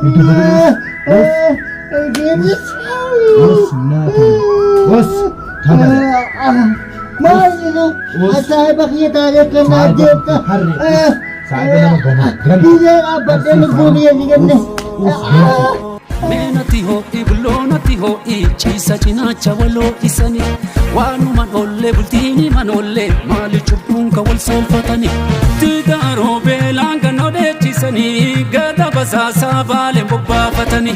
Us. Us naa Us. Tabala. Maal jedhu Us. saahiba kiyya taatee kan naa Saahiba jeetta. harree. Us. Saahiba nama ganaa. Gana. Biyya dhaabbadhee lubbuu biyya si kenne. Us. Us. Meenati ho'i bulloonatti ho'i ciisa cinaacha waloo isani waanuman ollee bultiini manollee maali cubbuun ka wal soolfatani tigaaroo beelaan kan odeechisanii gada basaasaa baaleen bobbaafatani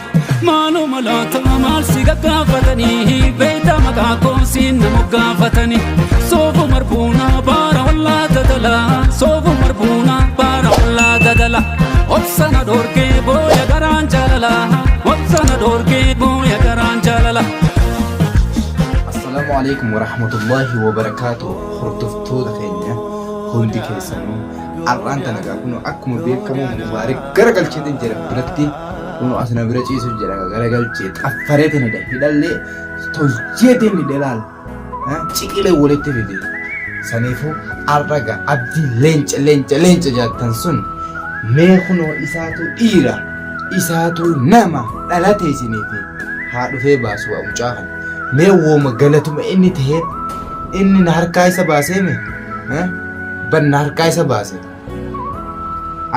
maaluma laata maal si gaggaafatanii beeyta maqaa koosiin na moggaafatani soofu marbuunaa baara wallaa dadala soofu marbuunaa baara wallaa dadala obsana dhoorgee booya garaan jaalala obsana dhoorgee booya garaan jaalala. Assalaamu alaikum warahmatullahi wabarakaatu. Hordoftoota keenya hundi keessanuu har'aan tana gaa kunoo akkuma beekamu Mubaarik garagalcheetiin jira biratti kunoo as na bira ciisu jira garagalchee xaffareetiin hidha hidhallee tolcheetiin hidhe laal ciqilee walitti fide. Saniifuu har'a gaa abdii leenca leenca leenca jaattan sun mee kunoo isaatu dhiira isaatu nama dhalate isiniifi haa dhufee baasu waa mucaa kana. Mee wooma galatuma inni ta'eef inni na harkaa isa baasee mee ban na harkaa isa baase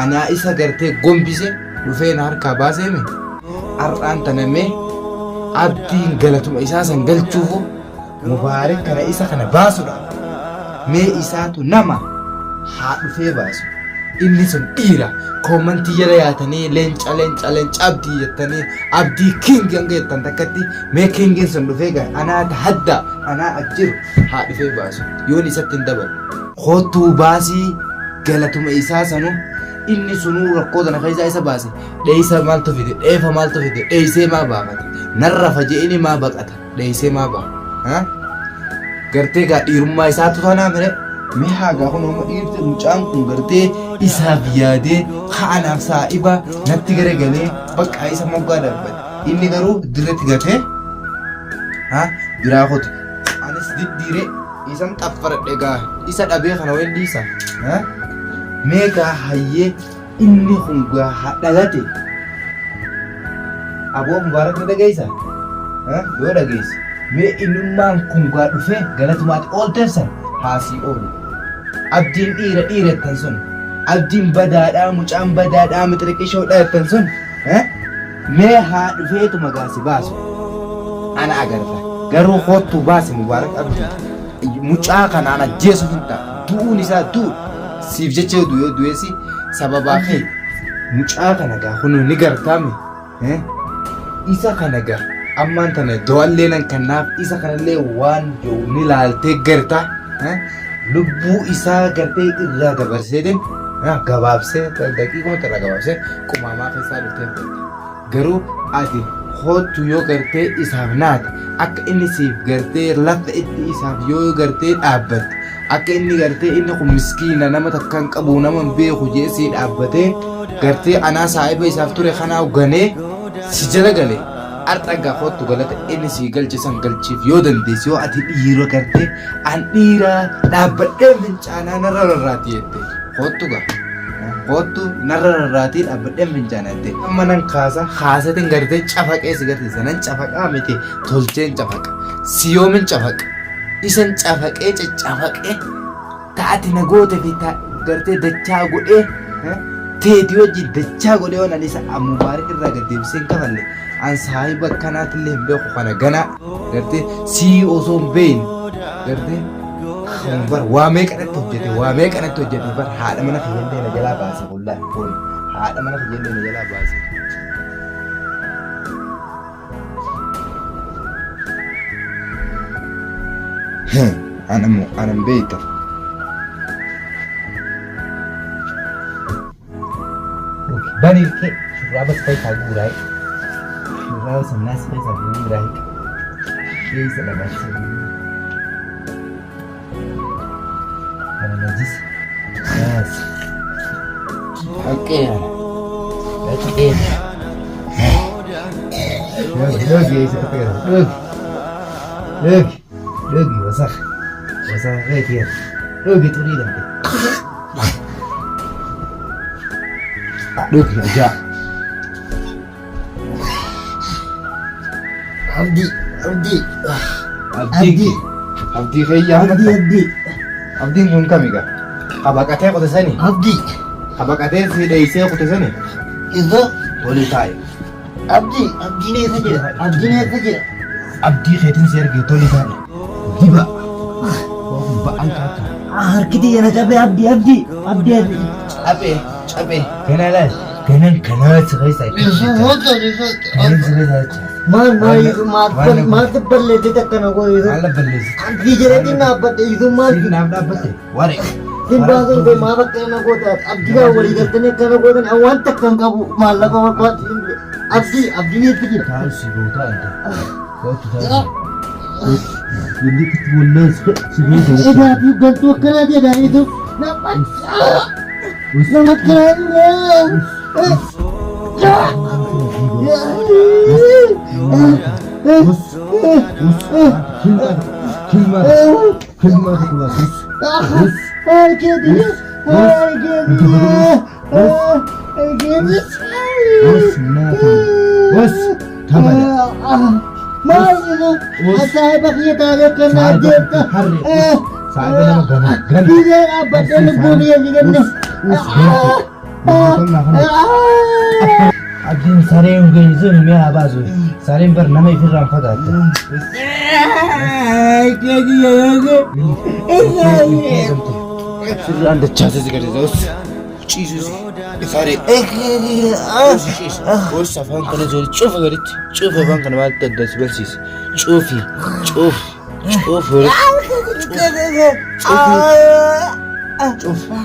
anaa isa gartee gombise dhufee na harkaa baasee mee har'aan tana mee abdiin galatuma isaa san galchuufu mubaarik kana isa kana baasudha mee isaatu nama haa dhufee baasu inni sun dhiira koomantii jala yaatanii leenca leenca leenca abdii jettanii abdii king hanga jettan takkatti mee kingiin sun dhufee gara anaa hadda anaa ajjiru haa dhufee baasu yoon isatti hin dabalu koottuu baasii galatuma isaa sanu inni sunuu rakkoo tana keessaa isa baase dheeysa maaltu fide dheefa maaltu fide dheeysee maa baafate narra faje'ini maa baqata dheeysee maa baha gartee gaa dhiirummaa isaatu tanaa mire mee haa gaa kun amma dhiirti mucaan kun gartee isaaf yaadee anaaf saa'iba natti garagalee bakka isa moggaa darbate inni garuu dirretti gatee ha biraa kote anis diddiire isan xaffaradhe gaa isa dhabee kana wayin dhiisa ha mee gaa hayyee inni kun gaa haa dhalate aboo mubaarak ni dhageessa yoo dhageesse mee innummaan kun gaa dhufee galatumaati oolteef san haasii oolu abdiin dhiira dhiira jettan sun abdiin badaadhaa mucaan badaadhaa mixiriqishoodhaa jettan sun mee haa dhufeetuma gaa si baasu ana agarta garuu koottuu baasi mubaarak abdii mucaa kanaan ajjeesuuf hin ta'a du'uun isaa du'u siif jecha yoo du'e yoo du'eesi sababaa kee mucaa kana gaa kunuu ni gartaame isa kana gaa ammaan tana do'allee nan kannaaf isa kanallee waan jiru ni laaltee garta lubbuu isaa gartee irraa dabarseetiin gabaabsee daqiiquma irraa gabaabsee qumaamaa keessaa dhuftee fudhatte. Garuu ati koottu yoo gartee isaaf naate akka inni siif gartee lafa itti isaaf yoo gartee dhaabbatte akka inni gartee inni kun miskiina nama takka hin qabu nama hin beeku jee sii dhaabbatee gartee anaa saahiba isaaf ture kanaa ganee si jala gale har'a gaa koottu galata inni sii galche san galchiif yoo dandeesse yoo ati dhiira gartee an dhiira dhaabbadhee fincaanaa narra rarraati jette koottu gaa Koottu narra rarraatii dhaabbadheen fincaana jette. Amma nan kaasa kaasetin gartee cafaqee si garsiisa. Nan cafaqaa miti tolcheen cafaqa. Si yoomin cafaqa. Isan cafaqee caccafaqee taati na goote fi ta gartee dachaa godhee teeti wajjin dachaa godhee waan ani isa mubaarik irraa gad deebisee hin kafalle. An saahiba akkanaatillee hin beeku kana ganaa gartee sii osoo hin beekne gartee Kan bar waa meeqa natti hojjete waa meeqa natti hojjete bar haadha mana kiyyallee na jalaa baase wallahi kun haadha mana kiyyallee na jalaa baase. Anamu anan beekta. Bani kee shurraaba si keessaa guuraa. Shurraaba sannaa si keessaa guuraa. Keessa dabarsa. Kana najis. Yaas. Haqqee. Haqqee. Dhogi dhogi eessa tokko jira. Dhogi. Dhogi. Dhogi wasakh. Wasakh keetii. Dhogi xurii dhabde. Dhugi ajaa. Abdii abdii Abdii Abdii. Abdii keeyyaa abdii abdii Abdiin kun kami gaa? Kabaqatee qote sani? Abdii Kabaqatee si dheeysee qote sani? Izo Tolii taa'i. Abdii abdiin eessa jira? Abdiin eessa jira? Abdii keetiin si ergee tolii taa'i. Diba. Ba'aan kaaka. Harki tiyya na cabe abdii abdii abdii abdii. Cabee cabee. Ganaa laal. Ganan kanaa si keessaa Ganan si keessaa jecha. Maal maal maal maal balleessite akkana godhe? Maal balleessite? Abdii jedheetiin dhaabbadhe isu maal? Siif naaf dhaabbatte. Waree. Sin baasuun kee maaf akkana goota? Abdii gaa walii galtanii akkana gootan waan takka hin qabu maallaqa barbaadu. Abdii abdiin eessa jira? Taa'u si gootaa anta. Kootu taa'u. Wanti itti wallaan si keessa. Egaa fi galtuu akkanaa jedhaa isu. Nama nama akkanaa. Abdiin sareen geessu mi'a haa baasu. Sareen bar nama ifirraan fagaatte. Sirraan dachaasa si gadi ta'us ciisuus saree. Os afaan kana jiru cufa gaditti cufa afaan kana maal adda si barsiisa. Cufi cufi cufi cufi.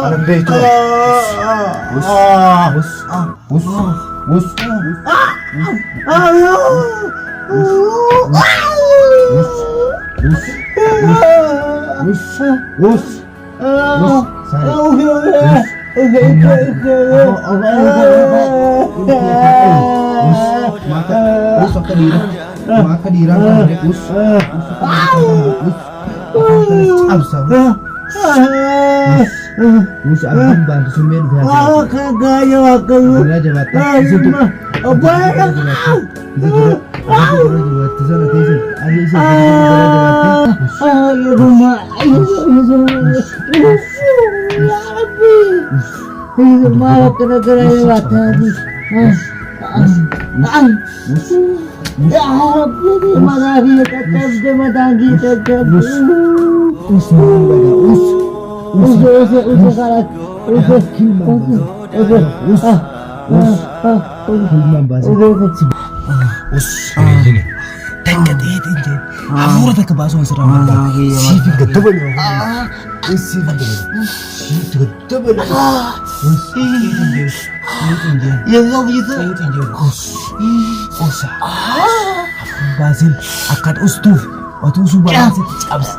Anan beektu. Us us us us us us us saree. Us akka dhiiraa akka dhiiraa us us cabsa us abdiin baantu sun mee dhufee garaa jabaatta isitu jabaatte sana teessan ani isa garaa jabaatte. Us maal badaa us us us Ilmaan baasee us hin takka ta'eetiin jeen hafuura takka baasuu asirraa barbaada. Siif hin gaddabalu. Siif hin gaddabalu. Siif gaddabalu. Siif hin jeen. Siif hin jeen. Us. Usa. Hafuura baaseen akka ustuuf otuu usuu baasee cabsa.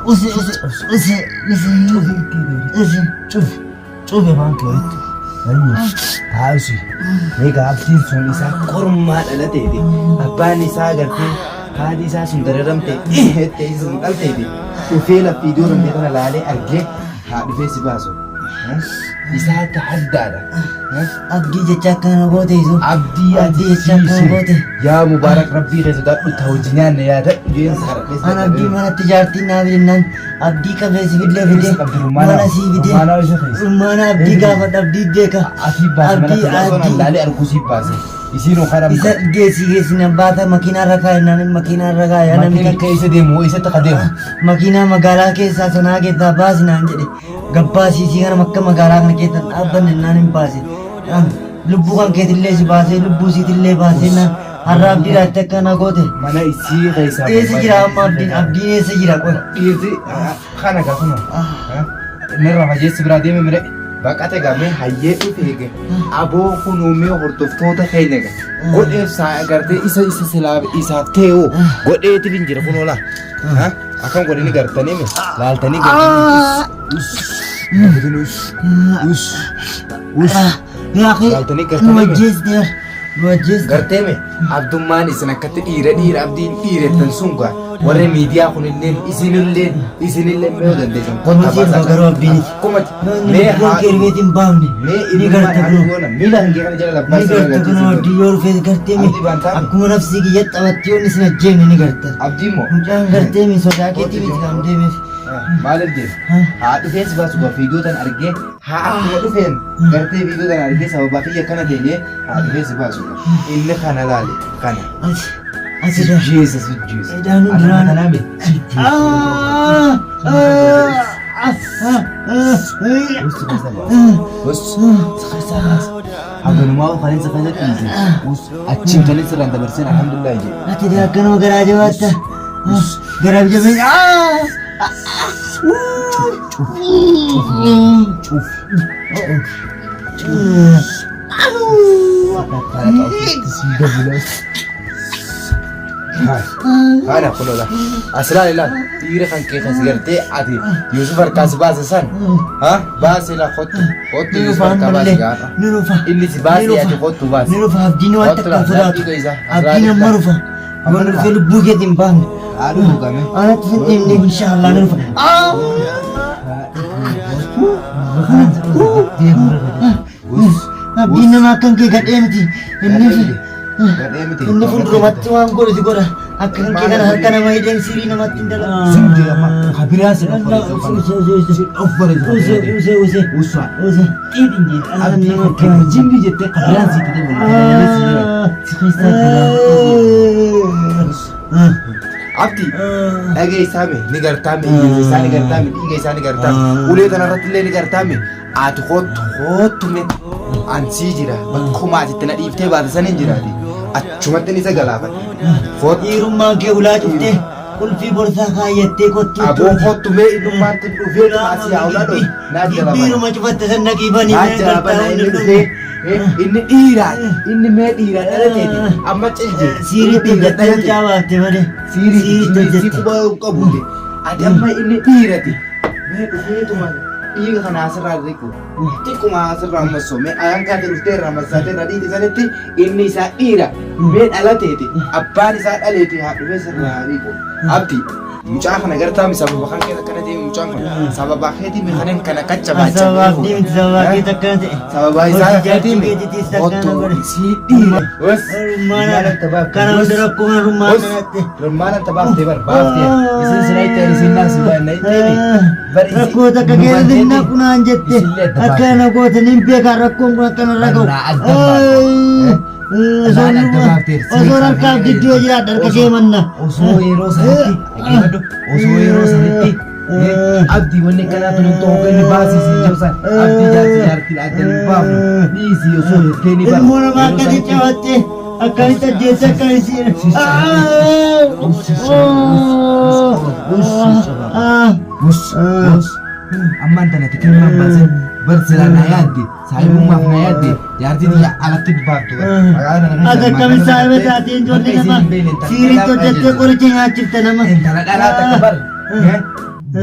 Cufi. Cufi afaan kee walitti. Taasisi. Egaa abdiin sun isaa kormaa dhalateeti. Abbaan isaa gartee haati isaa sun dararamte jettee isa sun dhalteeti. Dhufee laffii iddoo dandee tana laalee argee haa dhufee si baasu. Isaa akka haddaadha. Abdii jecha akkana goote isu. Abdii Abdii jecha akkana goote. Yaa Mubaarak rabbii keessa sodaadhu ta hojii nyaanne yaadadhu jeen si kadhadhee si An abdii manatti jaartiin naa fidennaan abdii qabee si fidlee fide Keessa qabdi rummaanaa. mana sii fide Rummaanaa isa keessa. rummaana abdii gaafadha abdii beeka Asii baase mana Abdii, keessa osoo abdii. laalee arguu sii baase. Isiin hoo karaa isa geessi geessi na baata makiinaa irra kaa'e naan makiinaa irra kaa'e ana Makiina miti keessa deemu eessatti ka deemu? makiinaa magaalaa keessaa sanaa keessaa baasi naan jedhe gabbaasii sii kana akka magaalaa kana keessa hin dhaabbanne naan hin baase Lubbuu kan keetillee si baasee lubbuu isiitillee baasee naan har'a abdii laatte akka na goote. Mana isii keessaa Eessa jira amma abdiin abdiin eessa jira qoy. Dhiirti kana gaa kunoo. Narra fageessi biraa deeme mire. Baqate gamee hayyee dhufe eege. Aboo kunuu mee hordoftoota keenya ga. Godheef saa agartee isa isa silaa isaaf ta'e godheetiin hin jira kunoo laa. Akkam godhanii gartanii mi? Laaltanii gartanii. Us. Us. Us. Us. Yaa akhi Laaltanii gartanii nu mi? ajjeeste nu ajjeeste. Gartee mi? Abdummaan isin akkatti dhiira dhiira abdiin dhiirettan sun gaa. Warri miidiyaa kunilleen isinilleen isinilleen mee yoo dandeessan kottaa Nama baasaa. garuu abdiin. Akkuma Namni mee lubbuun haa kee rifeetiin baafne. mee Ni innummaan garta haa kunoo. goona miila kan kee kana jala Ni labbaasii garta kunoo abdii yoo rufees gartee mi Abdii baantaa mi? akkuma nafsii kiyya xabatti yoon isin ajjeefne ni garta. Abdii immoo Mucaan gartee mi sodaa keetii miti kan deemeef. maaliif deema? Haa dhufee si baasu gaa viidiyoo tan argee haa akkuma dhufeen gartee viidiyoo tan argee sababaa kiyya akkana ta'e haa dhufee si baasu gaa. Inni kana laale kana. Ati ati Si daa. jeesa si jeesa. Edaanuu Ati duraan. kanaa mi? Si jeesa. Ah! Ah! Ah! Ah! Us keessa baasa. Haganumaa kan isa keessa dhiise. Us achiin kan isa irraan dabarseen alhamdulillah jedhe. Ati daa akkanuma garaa jabaatta. Garaa jabeenya. Ah! Cuf. Kana kunola. Asirraa ilaal dhiira kan kee kas gartee ati Yusuf harkaa si baase san. Ha baase la kottu kottu Ni Yusuf dhufa harkaa baase ammallee. gaafa. Ni dhufa. Inni si baase ati kottu baase. Ni dhufa abdiin waan Kottu takka laa, sodaatu. laphii isaa. Asirraa Abdiin amma ilaal. dhufa. Amma Yoo dhufa. dhufee lubbuu keetiin hin baafne. Haa dhufu game. Anatti hin dhiibne inshaallah ni dhufa. Ah! Abdiin nama akkan kee gadhee miti. Inni Gadhee miti. inni fuuldurumatti waan godhu si godha. Akka kan kee kana harka nama hidheen sirii namatti hin dalagu. Zimti amma kabiraan si dhoffareessa. Use use use Usa. use. Abdii kan jimmi jettee kabiraan si fide waliin si keessaa Abdi dhagee isaa mee ni gartaa mee iyyeessa isaa ni gartaa mee dhiiga isaa ni gartaa mee ulee kanarratti illee ni gartaa mee ati kottu kottu mee ansii jira bakkuma ati itti na dhiiftee baate san hin jiraati achumatti ni isa galaafadha kottu Dhiirummaan kee ulaa cuftee qulfii borsaa kaayyattee kottu. aboo kottu mee innummaan tun dhufee asii haa ulaa dhoo naa jala bana. Gibbiiruma cufatte san naqii banii Naa mee jala gartaa bana hundi inni dhufee. dhufee inni dhiiraa inni mee dhiiraa dhalateeti amma cilje Siiriitti hojjettee mucaa baafte malee. Siirii Siiriitti si hojjette. quba qabuute ati amma inni dhiirati mee dhufeetuma dhiiga kana asirraa riqu xiqquma asirraa massoo mee ayaan kaate dhuftee irraa massaatee irraa dhiite sanitti inni isaa dhiira mee dhalateeti abbaan isaa dhaleeti haa dhufee sirraa haa dhiqu abdi mucaa kana gartaa mi sababa kan keessa akkana ta'e mucaan kun sababa keetii mi kanan kana qacha baachaa Sababaaf deemti sababaa keetti akkana ta'e. sababa isaa Hojii keetii mi jaartii keetiitis akkana kottu godhe. sii dhiira Os Rummaana kana hunda rakkoo kana rummaana natti. Rummaana tabaaftee bar baaftee isin sina itti isin naan si baanna itti bar isin Rakkoo takka keessa na kunaan jette Isillee adda akka na goote nin beekaa rakkoon kun akkana irra ga'u. Irraa adda baafte. Irraan adda baafte. Osoo harkaaf gidduu jiraadha harka kee manna. Osoo yeroo sanitti dhaggeeffadhu osoo yeroo sanitti abdii wanni akkanaa tun hin ta'u inni baasii siin jiru san abdii jaarsi jaartiin adda hin baafnu dhiisii osoo jettee ni bara. Ilmoo namaa akkasi cabatte akkamitti ajjeesse akkamitti. Us us ammaan tana tikilmaan baasan bar silaa na yaadde saahibummaaf na yaadde jaartii tiyya alatti baaftu. Ati akkamitti saahiba taatee ijoollee nama siiriitti hojjettee qoricha nyaachifte nama. Intala dhalaa takka bar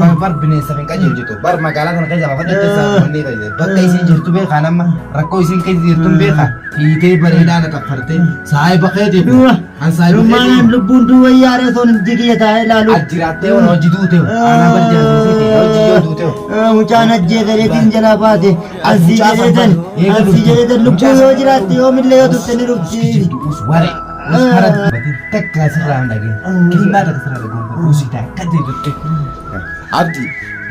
bar bar bineensa hin qajeelchitu bar magaalaa kana keessa lafa dhadheessaa wanni ta'e bakka isiin jirtu beekaa nama rakkoo isiin keessa jirtu beekaa hiitee bareedaa na xaffartee saahiba keetiif Du'a. an saahiba Rummaanaan keetiif lubbuun duwwa yaaree osoo hin kiyya taa'ee ilaalu. ajjiraattee waan hojii duute anaa bar jaarsiisiiti hojii yoo duute Mucaan ajjeefareetiin jalaa baate asii Mucaa san jedheetan bar, eega asii dhufte. jedheetan lubbuu Mucaa yoo san- jiraatte yoomillee yoo turte ni dhufti. Us ware us kara takka sirraa hin dhageen kilmaa takka sirraa dhageen usii takka deebitte. Abdi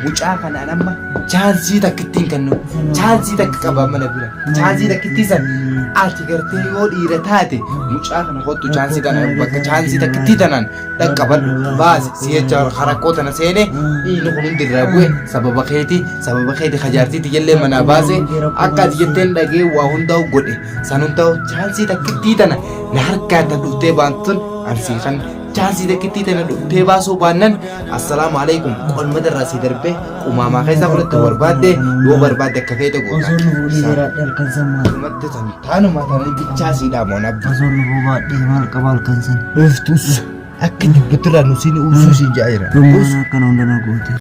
mucaa kanaan amma chaansii takka ittiin kennu chaansii takka qaba mana bira chaansii takka ittiin san ati gartee yoo dhiira taate mucaa kana kottu chaansii tana bakka chaansii takka ittiin tanaan dhaqqabadhu baasi si jecha harakkoo tana seene dhiirri kun hundi irraa bu'e sababa keeti sababa keeti kajaartiitti jallee manaa baase akka ati jetteen dhagee waa hundaa'u godhe san hundaa'u chaansii takkittii tana na harkaa tan dhuftee baantun ansii kan chaansii takkittii tana dhuftee baasuu baannan assalaamu alaikum qolmata irraa si darbee qumaamaa keessaa fudhatte barbaadde yoo barbaadde akka feete goota. Osoo nu fuudhee jiraadhe halkan san maal? Dhumatti tan taanuma tana bichaa sii dhaamoon abdi. Osoo nu baadhee maal qaba halkan san? Dhuftus akka dubbattirraa nu siin uusuu siin ja'a jira. Rummaana akkana hunda na goote.